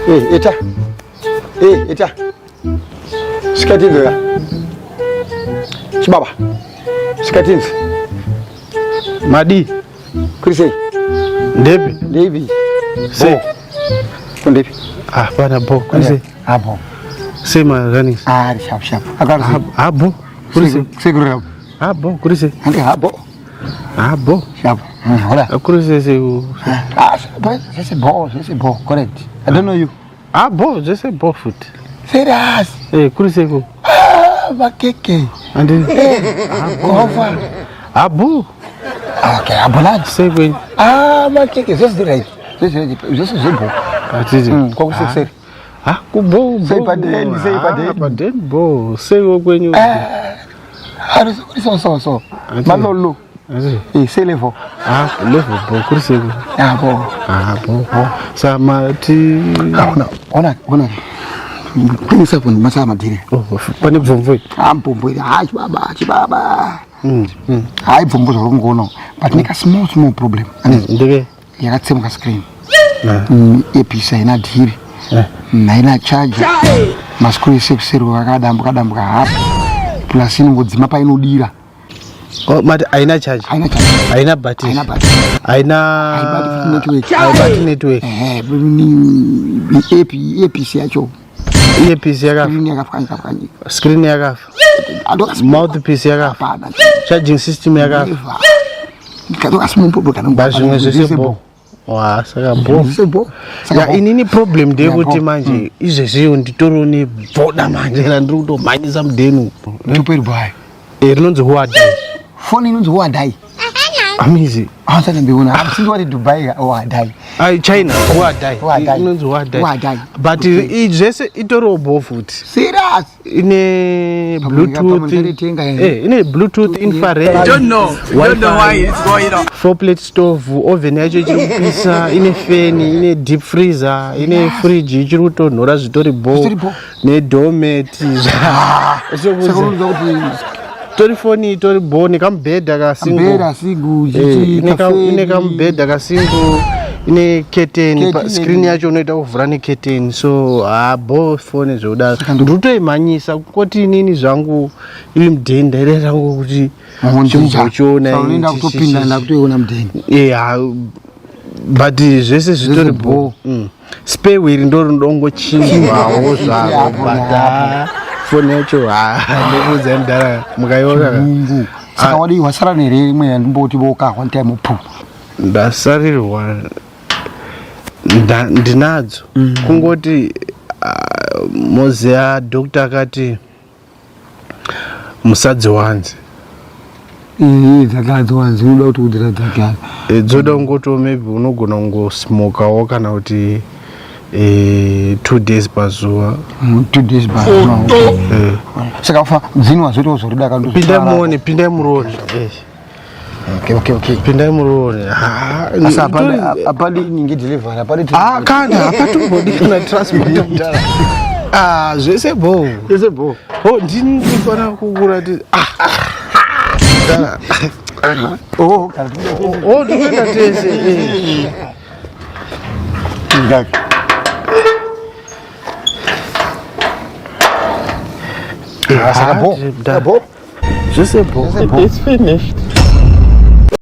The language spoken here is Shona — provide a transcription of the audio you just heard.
Eh, eta. Eh, eta. Sikatinzi ka. Chibaba. Sikatinzi. Madi. Kuri sei? Ndepi? Ndepi. Sei. Kundepi? Ah, pana bo. Kuri sei? Ah, bo. Sei ma runnings. Ah, sharp sharp. Akari sei? Ah, bo. Kuri sei? Sei kuri rabo. Ah, bo. Kuri sei? Handi ah, bo. Ah, bo. Sharp. Hola. Kuri sei sei. Ah, zvese bo, zvese bo. Correct. I don't know you. Ah, bo, zvese bo futi. Serious? Eh, kuri sei ko? Ah, makeke. Andi. Eh, ah, bo. Ah, bo. Okay, abolani. Sei kwenyu? Ah, makeke, zvese right. Zvese right. Zvese zvebo. Atiti. Kwakusekuseri. Ah, kubo. Sei padeni, sei padeni. Ah, padeni bo. Sei kwenyu? Eh. Ah, so so so. Malolo. Eh, sei level. Ah, level bo kuri sei. Ah, bo. Ah, bo. Sa mati. Ona, ona, ona. 27 masaa madhiri. Oh, pane bvombo. Ah, bvombo iri. Ah, chibaba, chibaba. Hayi bvombo zvaro kungoona. But neka small small problem. Ndeve. Yakatsemuka screen. Earpiece haina dhiri. Haina charger. Mascrew ese kuseri akadambuka dambuka hapo. Plus inongodzima painodira. Oh, mati haina charge. Haina charge. Haina battery. Haina battery. Haina Haibati network. Haibati network. Eh, earpiece yacho. Earpiece yakafa. Screen yakapwanyika pwanyika. Screen yakafa. Mouthpiece yakafa. Hapana. Charging system yakafa. Never. Katoka small problem kana. Ba zvimwe zvese bo. Wa saka bo. Zvese bo. Saka Ya bo. inini problem ndeyekuti bo. manje izvezviyo nditoriwo nebvoda manje randiri kutomhanyisa mudheni. Tuperi boy. Eh, rinonzi Huadai. Phone inonzi Huadai. Amizi. Asana mbiona. Sinzi wati Dubai Huadai. Ai China Huadai. Huadai. Inonzi Huadai. Huadai. But zvese itoriwo bo futi. Serious. Ine Pamwe Bluetooth. ndakaitenga, eh. Eh, ine Bluetooth infrared. Don't know. Don't know why it's going on. Four plate stove, oven yacho ichiri kupisa, ine feni, ine deep freezer, ine fridge ichiri kutonhora zvitori bo Zvitori bo. nedoormat. Saka unoziva kuti Tori foni itori bo nekamubhedha kasingle. mbera sigu Eh, chichi ine kamubhedha kasingle ine curtain pa Curtain. screen yacho unoita kuvhura necurtain so habo foni zvekudaro ndikutoimhanyisa kungoti inini zvangu iri mudheni ndaida rangu kuti chimbochiona unoenda kutopinda ndakutoiona mudheni. yeah, but zvese zvitori bo. bo spare wheel ndo rinongochinjwawo zvaro Apo but neapo. foni yacho ndikuudza mudhara mukaiona ka Mungu. Saka wadi wasara nere imwe yandimboti boka one time pu. Ndasarirwa ndinadzo kungoti moziya doctor akati musadziwanze. Eh, dzakadziwanze unoda kuti udzira dzakana. Eh, dzoda kungotiwo maybe unogona kungosmokawo kana kuti 2 days pazuva. 2 days pazuva. Saka ufa dzini wazoita uzorida kandu. Pindai muone, pindai muroone. Okay, okay, okay. Pindai muroone. Asi hapadi ninge delivery, hapadi Ah, kana hapatombodi kana transport mudhara. Ah, zvese bo. Zvese bo. Oh, ndini ndikona kukuratidza. Ah. Mudhara. Oh, kana Oh, ndikuenda tese. Eh. Ngaka. Ah, saka bo. Mudhara. Bo. Zvese bo. Zvese bo. It's finished.